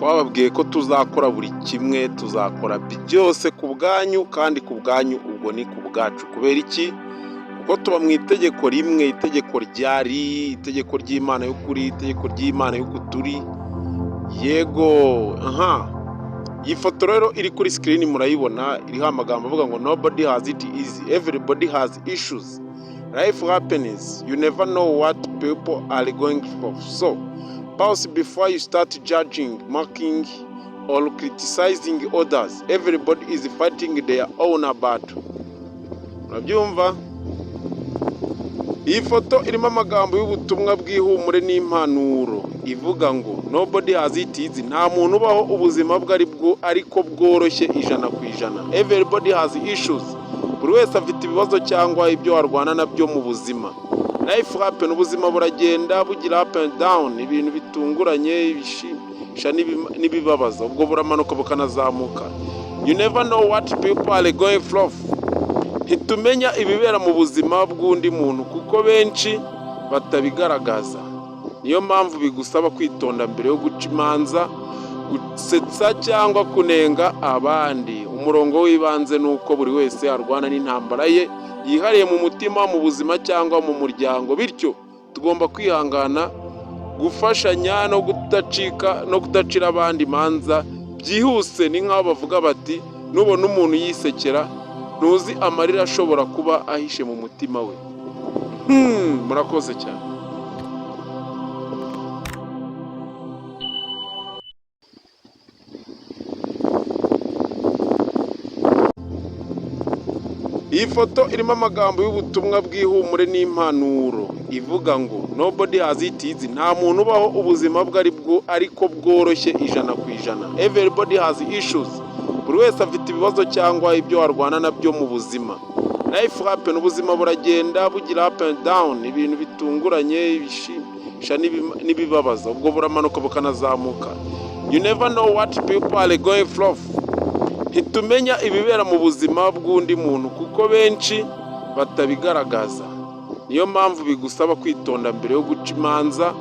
Twababwiye ko tuzakora buri kimwe, tuzakora byose ku bwanyu, kandi ku bwanyu ubwo ni ku bwacu. Kubera iki? Kuko tuba mu itegeko rimwe, itegeko ryari itegeko ry'Imana y'ukuri, itegeko ry'Imana y'ukuturi. Yego, aha iyi foto rero iri kuri screen murayibona, iriho amagambo avuga ngo: "Nobody has it easy, everybody has issues. Life happens, you never know what people are going for. So pause before you start judging, mocking or criticizing others. Everybody is fighting their own battle." Urabyumva? Iyi foto irimo amagambo y'ubutumwa bw'ihumure n'impanuro ivuga ngo: "Nobody has it easy", nta muntu ubaho ubuzima bwe ari bwo ariko bworoshye 100%. "Everybody has issues", buri wese afite ibibazo cyangwa ibyo arwana nabyo mu buzima. "Life happen", ubuzima buragenda bugira up and down, ibintu bitunguranye, ibishimisha n'ibibabaza, ubwo buramanuka bukanazamuka. "You never know what people are going through", ntitumenya ibibera mu buzima bw'undi muntu kuko benshi batabigaragaza. Niyo mpamvu bigusaba kwitonda mbere yo guca imanza, gusetsa cyangwa kunenga abandi. Umurongo w'ibanze ni uko buri wese arwana n'intambara ye yihariye mu mutima, mu buzima cyangwa mu muryango. Bityo tugomba kwihangana, gufashanya no kudacika no kudacira abandi imanza byihuse. Ni nk'aho bavuga bati: "Nubona umuntu yisekera, ntuzi amarira ashobora kuba ahishe mu mutima we." Murakoze cyane. Iyi foto irimo amagambo y'ubutumwa bw'ihumure n'impanuro ivuga ngo: "Nobody has it easy", nta muntu ubaho ubuzima bwe ari bwo ariko bworoshye 100%. "Everybody has issues", buri wese afite ibibazo cyangwa ibyo arwana nabyo mu buzima. "Life happen", ubuzima buragenda bugira up and down, ibintu bitunguranye, ibishimisha n'ibibabaza, ubwo buramanuka bukanazamuka. "You never know what people are going through", ntitumenya ibibera mu buzima bw'undi muntu kuko benshi batabigaragaza. Niyo mpamvu bigusaba kwitonda mbere yo guca imanza,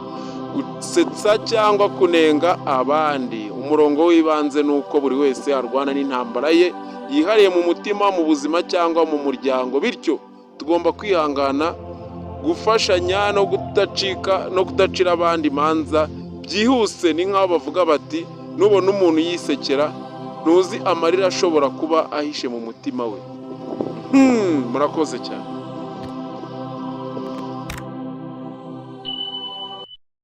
gusetsa cyangwa kunenga abandi. Umurongo w'ibanze ni uko buri wese arwana n'intambara ye yihariye mu mutima, mu buzima cyangwa mu muryango. Bityo tugomba kwihangana, gufashanya no kudacika no kudacira abandi imanza byihuse. Ni nk'aho bavuga bati: "Nubona umuntu yisekera, ntuzi amarira ashobora kuba ahishe mu mutima we." Murakoze cyane.